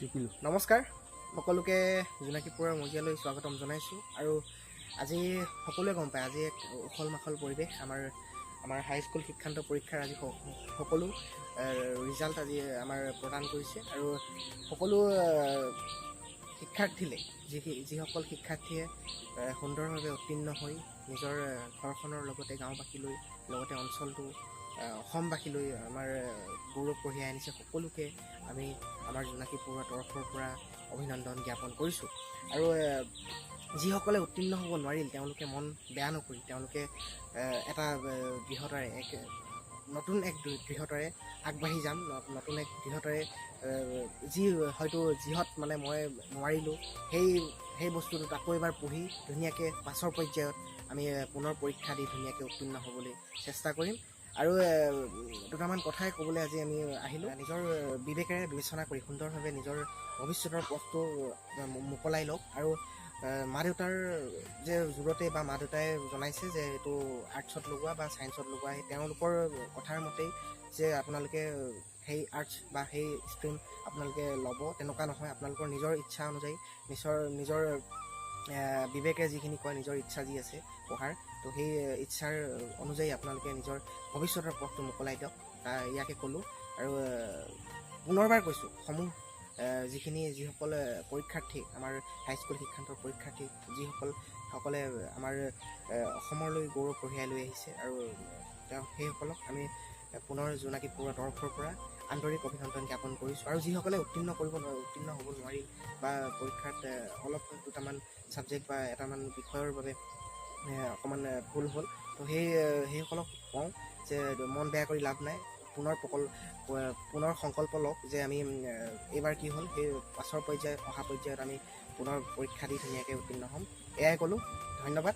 টিপিলোঁ। নমস্কাৰ সকলোকে, জোনাকী পৰুৱাৰ মজিয়ালৈ স্বাগতম জনাইছোঁ। আৰু আজি সকলোৱে গম পায়, আজি এক উখল মাখল পৰিৱেশ। আমাৰ আমাৰ হাইস্কুল শিক্ষান্ত পৰীক্ষাৰ আজি সকলো ৰিজাল্ট আজি আমাৰ প্ৰদান কৰিছে আৰু সকলো শিক্ষাৰ্থীলে, যিসকল শিক্ষাৰ্থীয়ে সুন্দৰভাৱে উত্তীৰ্ণ হৈ নিজৰ ঘৰখনৰ লগতে গাঁওবাসীলৈ, লগতে অঞ্চলটো, অসমবাসীলৈ আমাৰ গৌৰৱ কঢ়িয়াই আনিছে, সকলোকে আমি আমাৰ জোনাকী পৰুৱাৰ তৰফৰ পৰা অভিনন্দন জ্ঞাপন কৰিছোঁ। আৰু যিসকলে উত্তীৰ্ণ হ'ব নোৱাৰিল, তেওঁলোকে মন বেয়া নকৰি তেওঁলোকে এটা দৃঢ়তাৰে, এক নতুন এক দৃঢ়তাৰে আগবাঢ়ি যাম। নতুন এক দৃঢ়তাৰে, যি হয়তো যিহত মানে মই নোৱাৰিলোঁ, সেই বস্তুটোত আকৌ এবাৰ পঢ়ি ধুনীয়াকৈ পাছৰ পৰ্যায়ত আমি পুনৰ পৰীক্ষা দি ধুনীয়াকৈ উত্তীৰ্ণ হ'বলৈ চেষ্টা কৰিম। আৰু দুটামান কথাই ক'বলৈ আজি আমি আহিলোঁ। নিজৰ বিবেকেৰে বিবেচনা কৰি সুন্দৰভাৱে নিজৰ ভৱিষ্যতৰ পথটো মোকলাই লওক। আৰু মা দেউতাৰ যে জোৰতে বা মা দেউতাই জনাইছে যে এইটো আৰ্টছত লগোৱা বা ছায়েন্সত লগোৱা, সেই তেওঁলোকৰ কথাৰ মতেই যে আপোনালোকে সেই আৰ্টছ বা সেই ষ্ট্ৰীম আপোনালোকে ল'ব, তেনেকুৱা নহয়। আপোনালোকৰ নিজৰ ইচ্ছা অনুযায়ী, নিজৰ বিবেকে যিখিনি কয়, নিজৰ ইচ্ছা যি আছে পঢ়াৰ, তো সেই ইচ্ছাৰ অনুযায়ী আপোনালোকে নিজৰ ভৱিষ্যতৰ পথটো মোকলাই দিয়ক, ইয়াকে ক'লোঁ। আৰু পুনৰবাৰ কৈছোঁ, সমূহ যিখিনি যিসকল পৰীক্ষাৰ্থী, আমাৰ হাইস্কুল শিক্ষান্তৰ পৰীক্ষাৰ্থী যিসকল সকলে আমাৰ অসমলৈ গৌৰৱ কঢ়িয়াই লৈ আহিছে, আৰু সেইসকলক আমি পুনৰ জোনাকী পৰুৱাৰ তৰফৰ পৰা আন্তৰিক অভিনন্দন জ্ঞাপন কৰিছোঁ। আৰু যিসকলে উত্তীৰ্ণ হ'ব নোৱাৰিল বা পৰীক্ষাত অলপ দুটামান ছাবজেক্ট বা এটামান বিষয়ৰ বাবে অকণমান ভুল হ'ল, তো সেইসকলক কওঁ যে মন বেয়া কৰি লাভ নাই। পুনৰ সংকল্প লওক যে আমি এইবাৰ কি হ'ল, সেই পাছৰ পৰ্যায়ত, অহা পৰ্যায়ত আমি পুনৰ পৰীক্ষা দি ধুনীয়াকৈ উত্তীৰ্ণ হ'ম। এয়াই ক'লোঁ, ধন্যবাদ।